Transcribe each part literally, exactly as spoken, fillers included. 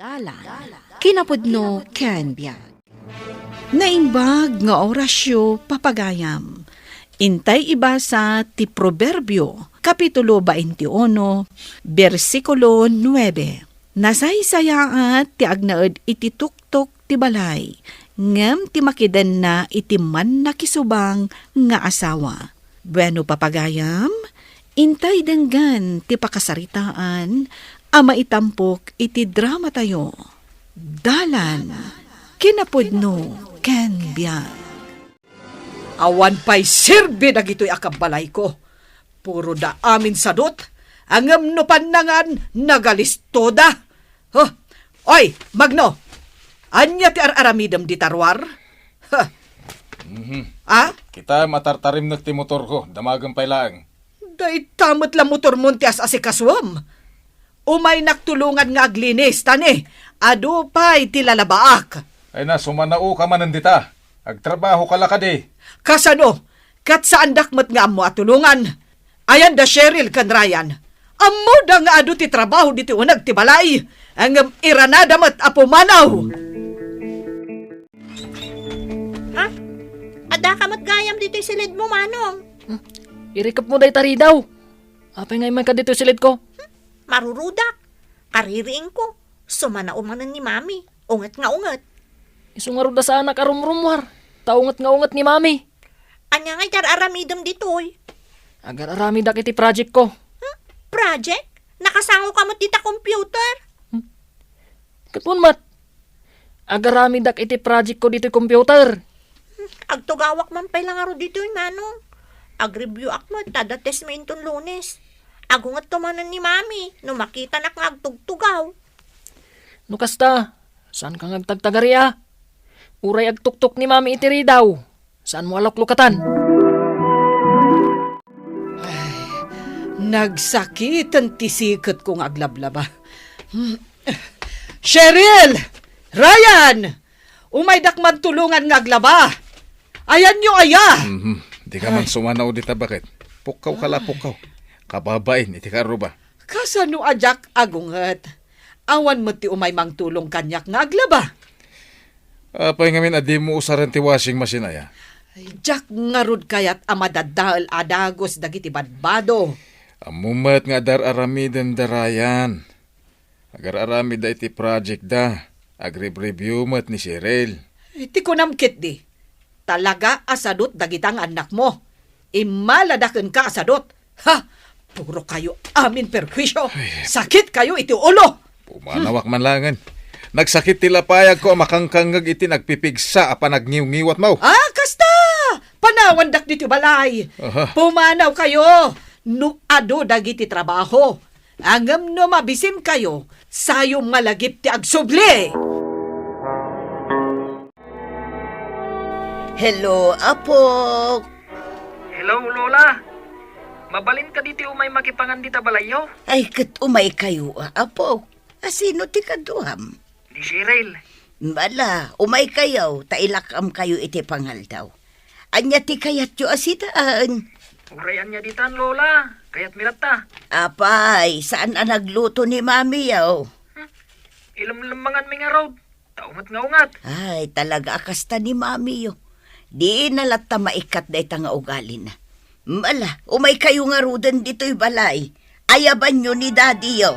Dalan, kinapudno ken biag. Naimbag nga orasyo, papagayam. Intay ibasa ti Proverbio, Kapitulo twenty-one, bersikulo nuebe. Nasaysayaat ti agnaed iti tuktok ti balay, ngem ti makidenna iti mannakisubang nga asawa. Bueno, papagayam, intay denggen ti pakasaritaan a maitampok iti dramatayo. Dalan, kinapudno, ken biag. Awan pay serbi dagitoy a kabbalayko. Puro da amin sadot, ngem no pannangan, nagalistoda. Huh? Oy, Magno! Ania ti ar-aramidem dita ruar? Huh? Mhm. Ah? Kita, matartarimnek ti motorko. Damagem pay laeng. Dayta met la motormon ti as-asikasuem. Umaynak tulongan nga aglinis, ta ni, adu pay ti lalabaak. Ay na, sumanaoka manen dita. Agtrabahoka la kadi. Kasano? Ket saandak met nga ammo a tulongan. Ayan da Cheryl ken Ryan. Ammoda nga adu ti trabaho ditoy uneg ti balay. Ngem iranada met a pumanaw. Ha? Addaka met gayam ditoy silidmo, Manong? Hmm. Irikepmo dayta ridaw. Apay nga immayka ditoy silidko? Hmm. Marurudak. Kaririingko. Sumanao manen ni Mami. Unget nga unget. Isu ngarud a saanak a rumrummuar. Ta unget nga unget ni Mami. Ania ngay ti ar-aramidem ditoy? Agar-aramidak iti project ko. Hmm? Project? Nakasango ka met dita computer? Hmm? Ket wen met. Agaramidak iti project ko ditoy computer. Hmm, agtugawak man pay la ngarud ditoy, Manong. Agreview ak met ta adda test mi inton Lunes. Agungetto manen ni Mami no makitanak nga agtugtugaw. No kasta, saanka nga agtagtagari a? Uray agtuktok ni Mami iti ridaw, saanmo a luklukatan? Ay, nagsakiten ti siketko nga aglablaba. Hmm. Cheryl! Ryan! Umaydak man tulongan nga aglaba. Ayanyo aya! Mhm. Dika man sumanao dita baket. Pukkawka la, pukkaw. Kababain iti kaarruba. Kasano a diak agunget? Awan met ti umay mangtulong kaniak nga aglaba. Apay ngamin a dimo usaren ti washing machine aya? Ay, diak ngarud kayat a madaddael a dagus dagiti badbado. Ammo met nga adar-aramiden da Ryan. Agar-aramidda iti project da. Agrib-review met ni Cheryl. Iti kunam ketdi, talaga a sadot dagita nga annakmo. Immalada kenka a sadot. Ha! Puro kayo amin perhuisyo. Ay. Sakit kayo iti ulo. Pumanawak man langen. Nagsakit ti lapayagko a makangkangngeg iti nagpipigsa a panagniwngiwatmo. Ah, kasta! Panawandak ditoy balay. Aha. Pumanaw kayo no adu dagiti trabaho. Ngem no mabisin kayo, sayo malagip ti agsubli. Hello, Apo. Hello, Lola. Mabalin kadi ti umay makipangan dita balayyo? Ay, ket umay kayo, a, Apo. A, sino ti kaduam? Ni Cheryl. Bala, umay kayo, ta ilak-am kayo iti pangaldaw. Ania ti kayatyo a sidaen? Uray ania ditan, Lola. Kayatmi latta. Apay, saan a nagluto ni Mamiyo? Hmm. Ilemlemmanganmi ngarud. Ta unget nga unget. Ay, talaga a kasta ni Mamiyo. Dina latta maikkat dayta nga ugalina. Mala, umay kayo ngaruden ditoy balay. Ayabanyo ni Daddyyo.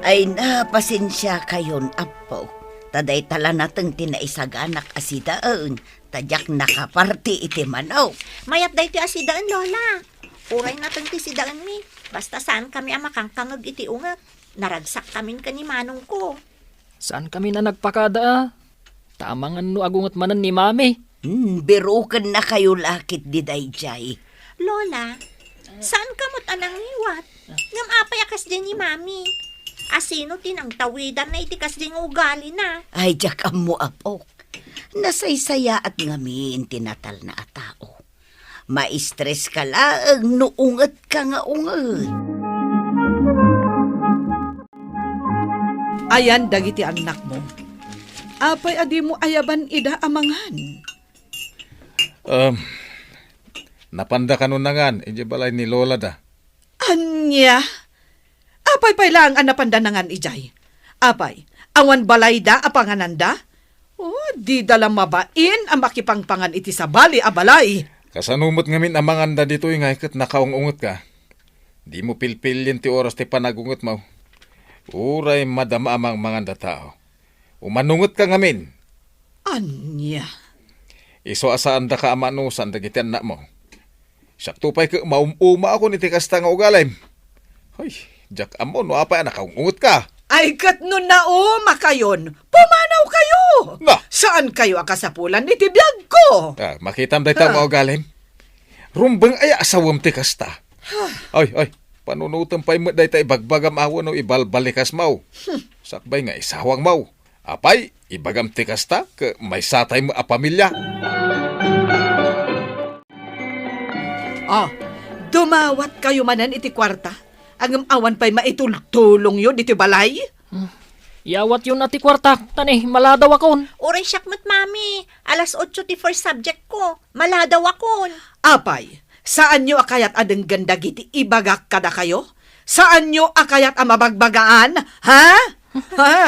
Ay, na, pasensia kayon, Apo. Ta dayta la nateng ti naisaganak a sidaen, ta diak nakaparti iti manok. Mayat daytoy a sidaen, Lola. Uray nateng ti sidaenmi. Basta saan kami a makangkangeg iti unget. Naragsak kamin ken ni manongko. Saan kami a nagpakada, a? Ta amangan no agunget manen ni Mami. Hmm, biruken na kayo lakit di dayjay. Lola, saan ka met a nangiwat? Ngem apay a kasdiay ni Mami? A sino ti nangtawidanna iti kasdiay nga ugalina? Ay, diak ammo, Apok. Nasaysayaat ngamin ti natalna a tao. Maistres ka laeng no unget ka nga unget. Ayan dagiti annakmo. Apay a dimo ayaban ida a mangan? Um, napanda kano nangan idiay balay ni Lola da. Ania? Apay pay laeng a napanda nangan idiay? Apay, awan balayda a pangananda? Oh, dida la mabain a makipangpangan iti sabali a balay. Kasano met ngamin a manganda ditoy ngay ket nakaung-ungetka? Dimo pilpilien ti oras ti panagungetmo. Uray madama a mangmanganda tao. Umanungetka ngamin. Ania? Isu a saandaka a manusan dagiti annakmo. Siakto pay ket maum-umaakon iti kasta nga ugalim. Hoy, diak ammo no apay a nakaung-ungetka. Ay, ket no naumakayon, pumanawkayo. Na! Saankayo a kasapulan iti biagko. Ah, makitam dayta Ah. nga ugalim. Rumbeng aya a sawem ti kasta. Ay, ay, panunotem pay met dayta ibagbagam awan no ibalbalikasmo. Sakbay nga isawangmo. Apay, ibagam ti kasta, ket maysatay met a pamilya. Ah, dumawatkayo manen iti kuarta, ngem awan pay maitultulongyo ditoy balay? Hmm. Iyawatyon a ti kuartak, ta ne, maladawakon. Uray siak met, Mami. Alas otso ti first subject ko. Maladawakon. Apay, saanyo a kayat a denggen dagiti ibagak kadakayo? Saanyo a kayat a mabagbagaan? Ha? Ha?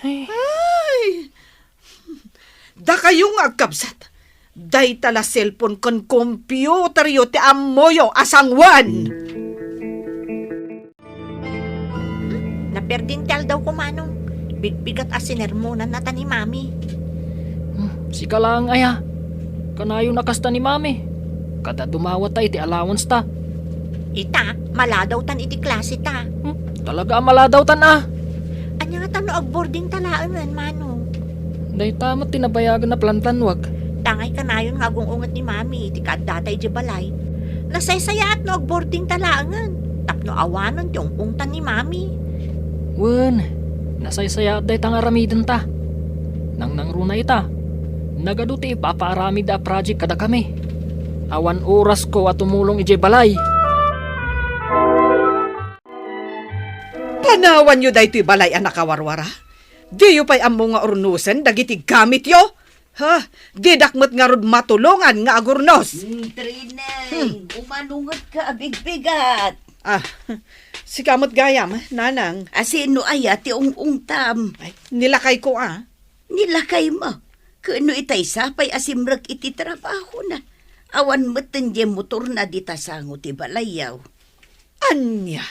Ay. Ay. Dakayo nga agkabsat, dayta la cellphone ken computeryo ti ammoyo a sangoen. Hmm, naperdin ti aldaw ko, Manong. Bigbigat a sinermonannata ni Mami. Hmm, sika laeng aya. Kanayon a kasta ni Mami. Kada dumawatta iti allowance ta. Ita, maladawtan iti klase ta. Hmm, talaga a maladawtan a. Ania ngata no agboarding ta laengen, Manong? Dayta met ti nabayagen a planplanuak. Tangay kanayon nga agung-unget ni Mami iti kaaddata idiay balay. Nasaysayaat no agboarding ta laengen tapno awanen ti ung-ungtan ni Mami. Wen, nasaysayaat dayta nga aramidenta. Nangnangruna ita, nagadu ti ipapaaramid a project kadakami. Awan orasko a tumulong idiay balay. Panawanyo daytoy balay a nakawarwara? Diyo pay ammo nga urnosen dagiti gamityo? Ha? Didak met ngarud matulongan nga agurnos. Hmm, Trineng, Hmm. umanungetka a bigbigat. Ah, sika met gayam, Nanang. Asino aya ti ung-ungtam? Ay, nilakayko a. Nilakaymo? Ken no itay sapay a simrek iti trabahona, awan metten diay motorna dita sango ti balayyo. Ania?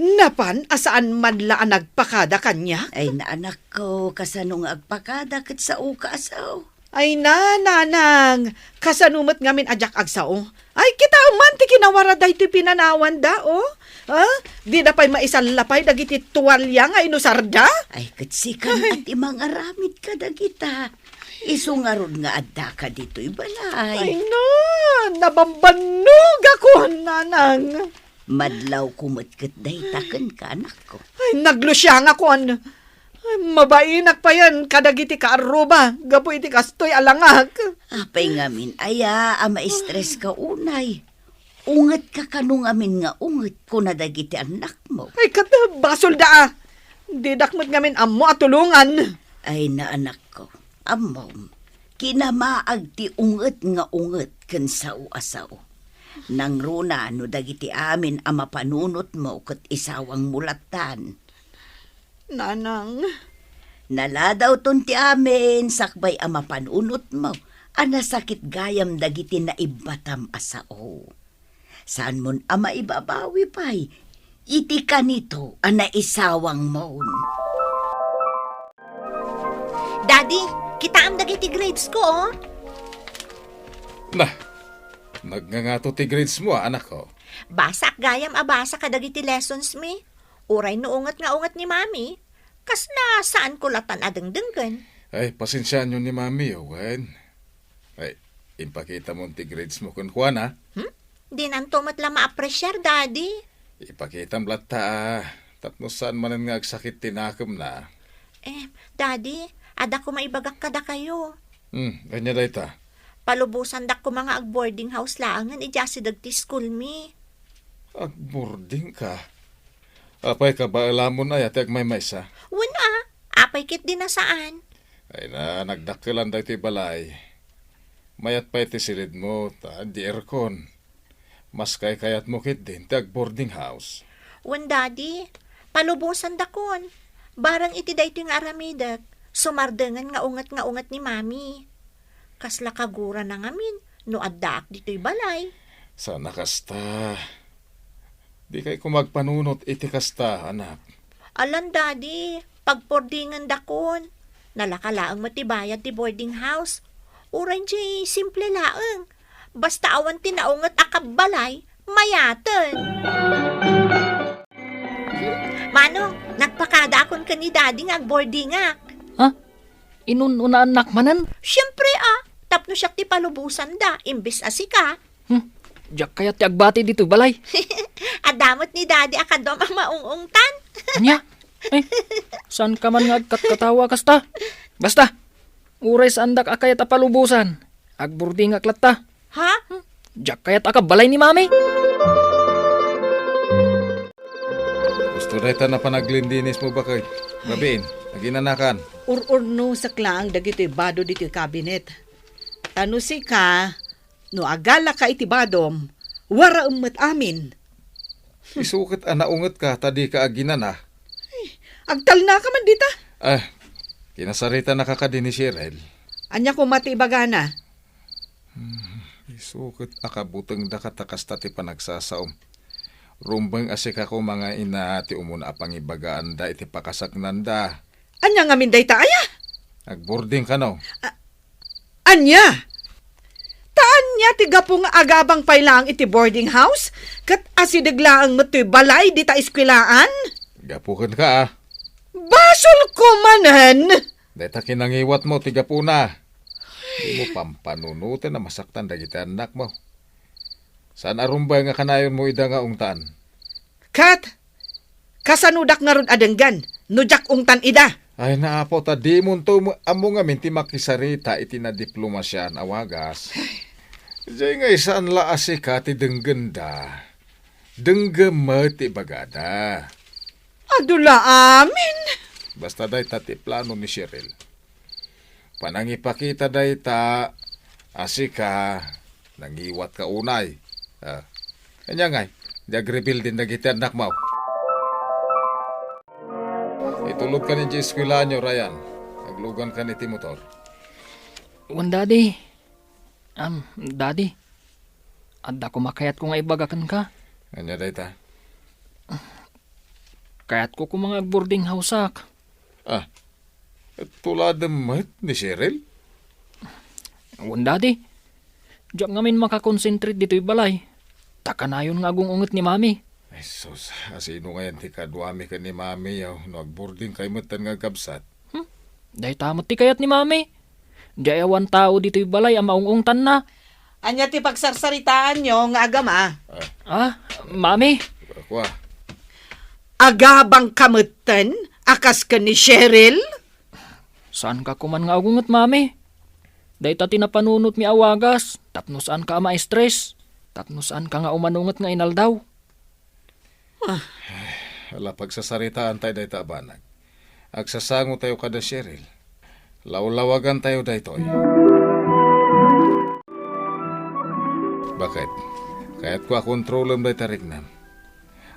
Napan a saan man la a nagpakada kaniak? Ay, naanakko, kasano nga agpakada ket saoka a sao? Ay na, Nanang, kasano met ngamin a diak agsao? Ay, kitaem man ti kinawara daytoy pinanawanda, oh. Ha? Dida pay maisallapay dagiti tualia nga inusarda? Ay, ket sika Ay. a ti mangaramid kadagita. Isu ngarud nga addaka ditoy balay. Ay na, nabambannogakon, Nanang. Madlawko met ket dayta kenka, anakko. Ay, naglusiangakon. Ay, mabainak payen kadagiti kaarruba gapu iti kastoy a langak. Apay ngamin aya a maistreska unay? Ungetka kano ngamin nga unget, kuna dagiti annakmo. Ay, ket basolda a. Didak met ngamin ammo a tulongan. Ay, naanakko, ammom, kinamaag ti unget nga unget ken sao a sao. Nangruna no dagiti amin a mapanunotmo ket isawangmo lattan. Nanang. Naladawton ti amin sakbay a mapanunotmo a nasakit gayam dagiti naibbatam a sao. Saanmon a maibabawi pay iti kanito a naisawangmon. Daddy, kitaem dagiti grades ko, oh. Na, nagngangato ti grades mo, ah, anak ko. Basaak gayam a basa kadagiti lessons mi. Uray no unget nga unget ni Mami, kasla saanko latan a dengdenggen. Ay, pasensiaanyo ni Mami, oh, wen. Ay, impakitamon ti grades mo kenkuana. Hmm? Dinanto met la ma-appreciate, Daddy. Ipakitam latta, ah, tapno saan manen nga agsakit ti nakemna. Eh, Daddy, adda koma ibagak kadakayo. Hmm, ania dayta? Palubosandak koma nga ag-boarding house laengen idiay asideg ti school mi. Ag-boarding ka? Apay, kabaelamon aya ti agmaymaysa? Wen a, apay ketdi a saan? Ay na, nagdakkelan daytoy balay. Mayat pay ti silidmo, ta di aircon. Mas kaykayatmo ketdin ti ag-boarding house. Wen, Daddy, palubosandakon. Bareng iti daytoy nga aramidek, sumardengen nga unget nga unget ni Mami. Kasla kagurana ngamin no addaak ditoy balay. Saan a kasta. Dikay koma agpanunot iti kasta, anak. Alan, Daddy, pagboardingendakon. Nalaka laeng met ti bayad ti boarding house. Uray di simple laeng. Basta awan ti naunget a kabbalay, mayaten. Manong, nagpakadaakon ken ni Daddy nga agboardingak. Ha? Inun-unaannak manen? Siempre, a. Tapno siak ti palubosanda, imbes a sika. Hmm, diak kayat ti agbati ditoy balay. Adda met ni Daddy a kaduam a maung-ungtan. Ania? Ay, saanka man nga agkatkatawa kasta? Basta, uray saandak a kayat a palubosan, agboardingak latta. Ha? Hmm, diak kayat a kabbalay ni Mami. Gusto dayta na panaglindinismo, baket. Rabiin, aginanakan. Ur-urnosek laeng dagitoy bado ditoy kabinet. Ta no sika, no agalaka iti badom, waraem met amin. Isu ket a naungetka ta dika aginana. Ay, agtalnaka man dita. Ah, kinasaritanaka kadi ni Cheryl. Ania koma ti ibagana? Hmm, isu ket a kabutengdaka ta kasta ti panagsasaom. Rumbeng a sika koma nga ina ti umuna a pangibagaanda iti pakasaknanda. Ania ngamin dayta aya? Agboarding kano? A-, ania? Ta ania ti gapu nga agabang pay laeng iti boarding house? Ket asideg laeng met toy balay dita eskuelaan? Gapu kenka, a. Basolko manen! Dayta kinangiwatmo ti gapuna. Dimo pampanunoten a masaktan dagiti annakmo. Saan a rumbeng nga kanayonmo ida nga ungtan. Ket, kasanodak ngarud a denggen no diak ungtan ida? Ay, naapo, ta dimonto ammo ngamin ti makisarita iti nadiplomasian a wagas. Diay ngay saan la a sika ti denggenda. Denggem met ti ibagada. Adu la amin. Basta dayta ti plano ni Cheryl. Panangipakita dayta a sika nangiwatka unay. Ah. Ania ngay, di agrebelde dagiti annakmo? Itulodkan idiay eskuelaanyo, Ryan. Aglugankan iti motor. Wen, Daddy. Am, Daddy. Adda koma kayatko nga ibaga kenka. Ania dayta? Kayatko koma nga agboarding houseak. Ah, tuladem met ni Cheryl? Wen, Daddy. Diak ngamin makakonsentrate ditoy balay. Ta kanayon nga agung-unget ni Mami. Ay, sus, asino ngayen ti kaduami ken ni Mami, yaw, no agboarding kay metten nga agkabsat? Hmm? Dayta met ti kayat ni Mami. Diay awan tao ditoy balay a maung-ungtanna. Ania ti pagsarsaritaanyo nga agama? Ah, Mami. Kua. Agabangka metten a kas ken ni Cheryl? Saanka koman nga agunget, Mami. Dayta ti napanunotmi a wagas, tapno saanka a ma-stress, tapno saanka nga umanunget nga inaldaw. Ah. Ala, pagsasaritaantayo dayta a banag. Agsasangotayo kada Cheryl. Lawlawagantayo daytoy. Baket? Kayatko a kontrolem dayta riknam.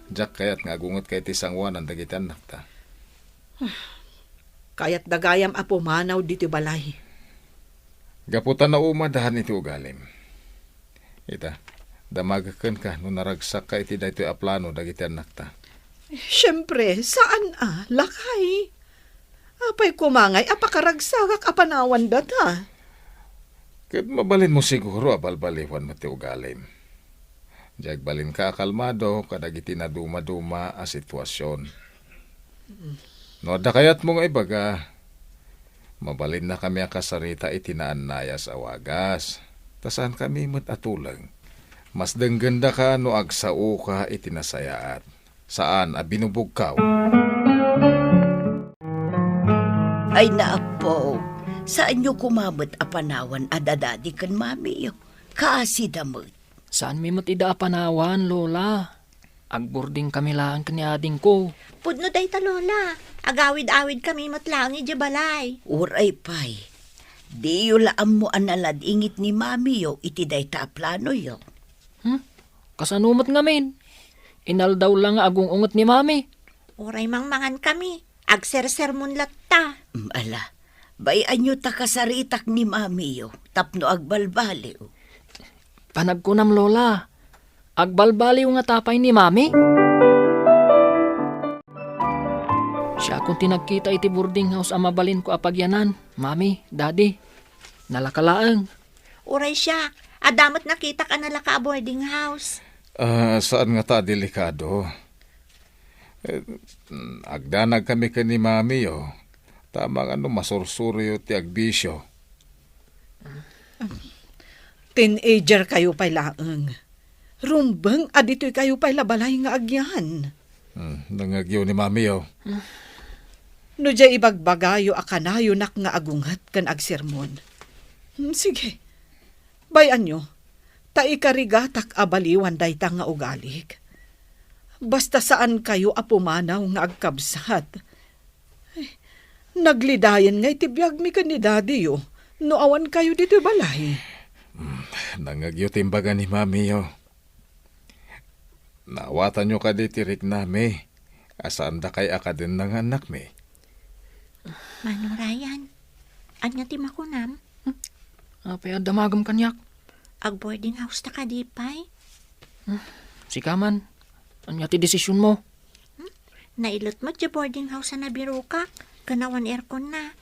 Diak kayat nga agungetka iti sangoanan dagiti annakta. Kayatda gayam a pumanaw ditoy balay. Gapu ta naumadahan iti ugalim. Ita, damagek kenka no naragsakka iti daytoy a plano dagiti annakta. Siempre, saan a, lakay. Apay koma ngay a pakaragsakak a panawandata? Ket mabalinmo siguro a balbaliwan met ti ugalim. Diay agbalinka a kalmado kadagiti nadumaduma a situasion. No adda kayatmo nga ibaga, mabalinnakami a kasarita iti naannayas a wagas. Ta saankami met a tuleng. Mas denggendaka no agsaoka iti nasayaat, saan a binubugkaw. Ay, naapo, saanyo koma met a panawan a dadadi ken mamiyo. Kaasida met. Saanmi met ida a panawan, Lola. Agboardingkami laeng ken ni adingko. Pudno dayta, Lola. Agawid-awidkami met laeng idiay balay. Uray pay. Diyo la ammo a naladingit ni mamiyo iti dayta a planoyo. Hmm? Kasano met ngamin? Inaldaw la nga agung-unget ni Mami. Uray mangmangan kami, agsersermon latta. Mm, ala, bay-anyo ta kasaritak ni Mamiyo tapno agbalbaliw. Panagkunam, Lola, agbalbaliw ngata pay ni Mami? Siakon ti nagkita iti boarding house a mabalinko a pagyanan, Mami, Daddy. Nalaka laeng. Uray siak, adda met nakitak a nalaka a boarding house. Ah, saan ngata a delikado? Eh, agdanag kami ken ni Mamiyo, ta amangan no masursuro ti agbisyo. Teenager kayo pay laeng. Rumbeng a ditoy kayo pay la balay nga agyan. Hmm, nangngegyo ni Mamiyo. No diay ibagbagayo a kanayonak nga agunget ken agsermon. Hmm, sige. Bay-anyo, ta ikarigatak a baliwan dayta nga ugalik. Basta saan kayo a pumanaw nga agkabsat. Ay, naglidayen nga iti biagmi ken ni Daddy-yo no awan kayo ditoy balay. Hmm, nangngegyo ti imbaga ni Mamiyo. Naawatanyo kadi ti riknami a saan dakay a kadenna nga annakmi? Mano Ryan, ania ti makunam? Apay a damagem kaniak? Ag-boarding house ta kadi pay? Sika man, ania ti desisionmo? Hmm? Nailet met ti boarding house a nabirokak, ken awan aircon na.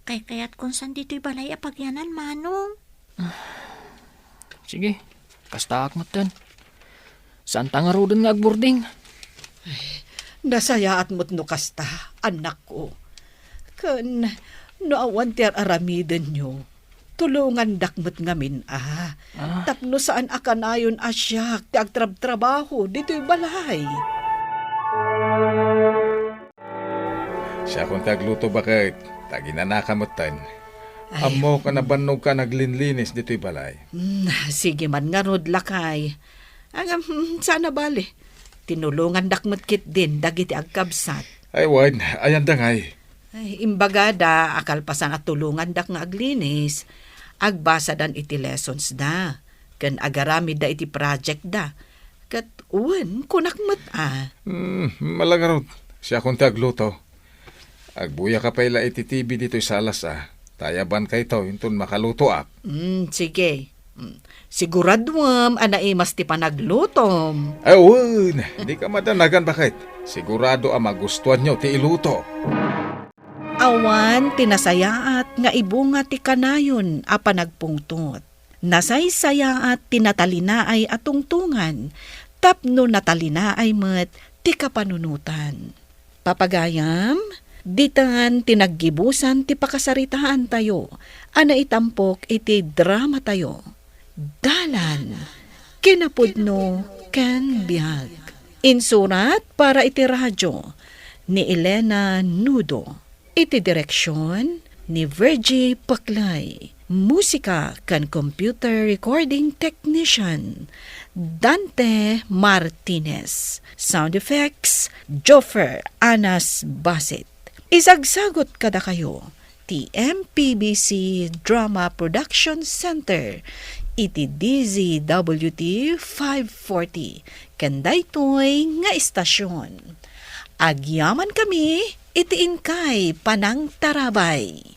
Kaykayatkon saan ditoy balay a pagyanan, Manong. Sige, kastaak metten. Saanta ngaruden nga agboarding? Nasayaat met no kasta, annakko. Ken no awan ti ar-aramidenyo, tulongandak met ngamin a. Ah. Tapno saan a kanayon a siak ti agtrabtrabaho ditoy balay. Siakon ti agluto, baket, ta aginanaka metten. Ay, ammok a mm. Nabannogka a naglinlinis ditoy balay. Mm, sige man ngarud, lakay. Agam, hmm, saan a bale. Tinulongandak met ketdin dagiti agkabsat. Ay, wen, ayan da ngay. Ay, imbagada a kalpasan a tulongandak nga aglinis, agbasadan iti lessons da, ken agaramidda iti project da. Ket wen, kunak met a. Hmm, ala ngarud, siakon ti agluto. Agbuyaka pay la iti T V ditoy salas a, ta ayabankayto inton makalutoak. Mm, sige. Mm, siguraduem a naimas ti panaglutom. Ay, wen, dika madanagan, baket. Sigurado a magustuanyo ti iluto. Awan ti nasayaat nga ibunga ti kanayon a panagpungtot. Nasaysayaat ti natalinaay a tungtongan, tapno natalinaay met ti kapanunotan. Papagayam, ditan ti naggibusan ti pakasaritaantayo a naitampok iti dramatayo, Dalan, Kinapudno, ken Biag. Insurat para iti radyo ni Elena Nudo. Iti direksion ni Virgie Paclay. Musika ken computer recording technician, Dante Martinez. Sound effects, Joffer Anas Basit. Isagsagut kadakayo ti M P B C Drama Production Center iti D Z W T five forty, ken daytoy nga istasyon. Agyamankami iti inkay panangtarabay.